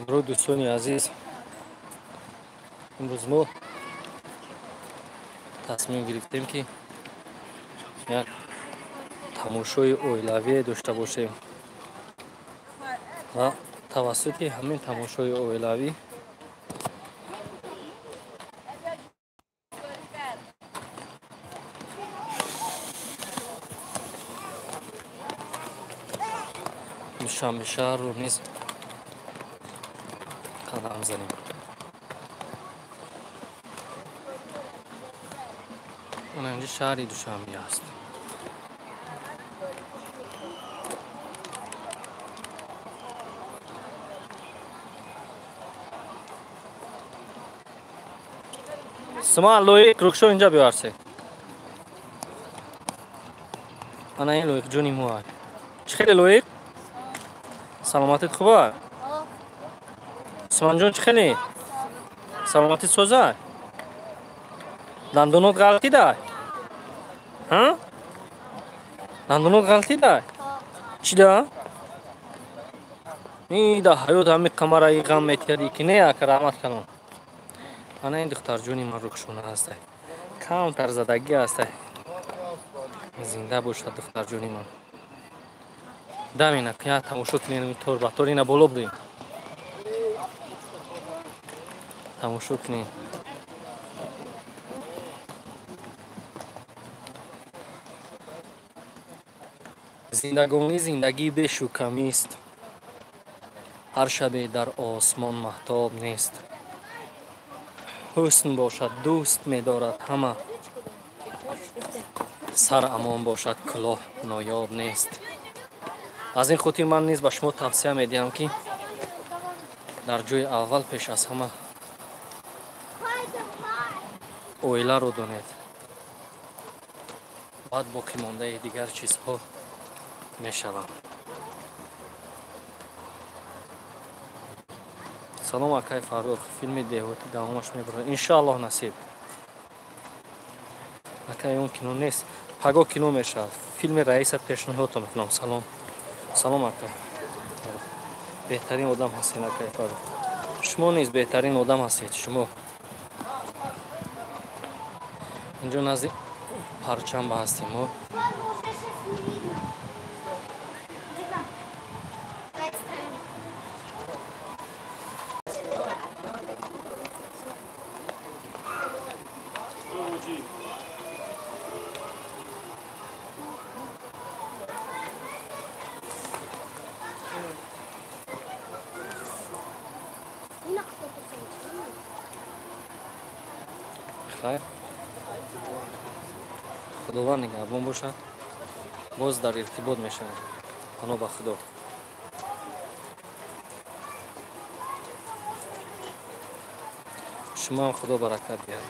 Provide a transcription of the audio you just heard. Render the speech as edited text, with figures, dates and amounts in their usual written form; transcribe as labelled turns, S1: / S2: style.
S1: Бародару дӯстони азиз, имрӯз мо тасмим гирифтем, ки як тамошои оилавие дошта бошем ва тавассути ҳамин тамошои оилавӣ Душанбе шаҳрро низ қадам занем. Ана инҷа шаҳри Душанбе аст. Сма лоиқ рукшо инҷа биёрсе. Ана ин лоиқ ҷони мо. Чӣ хеле лоиқ? Саломатит хуба? Усмонҷон, чӣ хеле? Саломатит соза? Дандонот ғалтида? Ҳа? Дандонот ғалтида? Чӣ да? И да ҳаёт ҳами қамараи ғам метиҳади ки не, ака, раҳмат калон. Ана ин духтарҷони ман рукшона ҳастай. Камтар задагӣ ҳастай. Зинда бошад духтарҷони ман. Дамина я тамошо кунем, тор ба тор ина боло бурем. Тамошо кунем. Зиндагонӣ зиндагӣ бешу камист. Ҳар шабе дар осмон маҳтоб нест. Ҳусн бошад дӯст медорад ҳама. Сар амон бошад кулоҳ ноёб нест. Аз ин хотир ман низ ба шумо тавсия медиҳам, ки дар ҷои аввал пеш аз ҳама оиларо донед, баъд боқимондаи дигар чизҳо мешаванд. Салом, акай Фаррух, филми деҳотӣ давомаш мебарад, иншоаллоҳ, насиб. Акай, он кино нест, паго кино мешавад. Филми Раиса пешниҳодтон мекунам. Салом, салом, ака, беҳтарин одам ҳастед, акай Фаррух. Шумо низ беҳтарин одам ҳастед. Шумо инҷо назди парчамба ҳастем мо. Хайр, Худованд нигаҳбон бошад. Боз дар иртибот мешавем. Паноҳ ба Худо. Шумоам Худо баракат диҳад.